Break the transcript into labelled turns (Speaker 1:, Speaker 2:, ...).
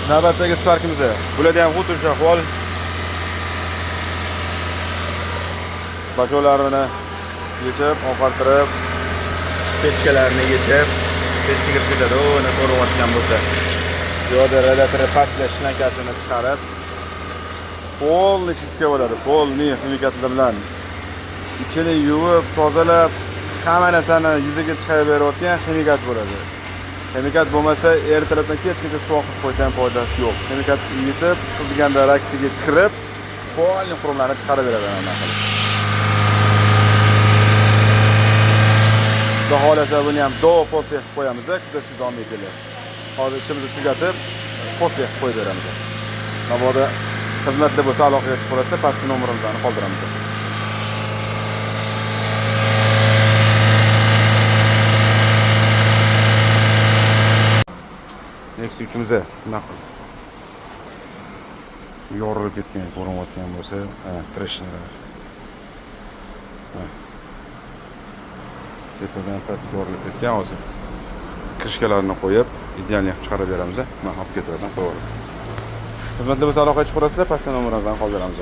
Speaker 1: Navbatdagi Sparkimiz. Bularda ham xuddi shu ahvol. Bacholarini yechib, oqartirib, pechkalarini yechib, pechka kirib ketadi, uni ko'rayotgan bo'lsa. Bu yoqda radiatori pastda shlankasini chiqarib, полный чистка bo'ladi, полный ximikatlar bilan. Ichini yuvib, tozalab, hamma narsani yuzaga chiqarib berayotgan ximikat bo'ladi. Ximikat bo'lmasa, ertalabdan kechgacha suv oqib qo'ysa ham foydasi yo'q. Ximikat yetib, qiziganda raksiga kirib, полный qurumlarni chiqarib beradi mana bunaqa qilib. Xudo xohlasa buni ham do post qilib qo'yamiz, kuzatishni davom etinglar. Hozir ishimizni tugatib, post qilib qo'yib beramiz. Mabodo xizmatda bo'lsa aloqaga chiqib qolsa, pastki nomerimizni qoldiramiz. Nexia 3 bunaqa qilib yorilib ketgan ko'rinayotgan bo'lsa, treshinalar. Tepadan pastga yorilib ketgan hozir. Krishkalarni qo'yib, idealni qilib chiqarib beramiz. Men olib ketaversan, qo'yib yuboraman. Xizmatda bo'lsa aloqaga chiqib qolsa, pastda nomerimizni qoldiramiz.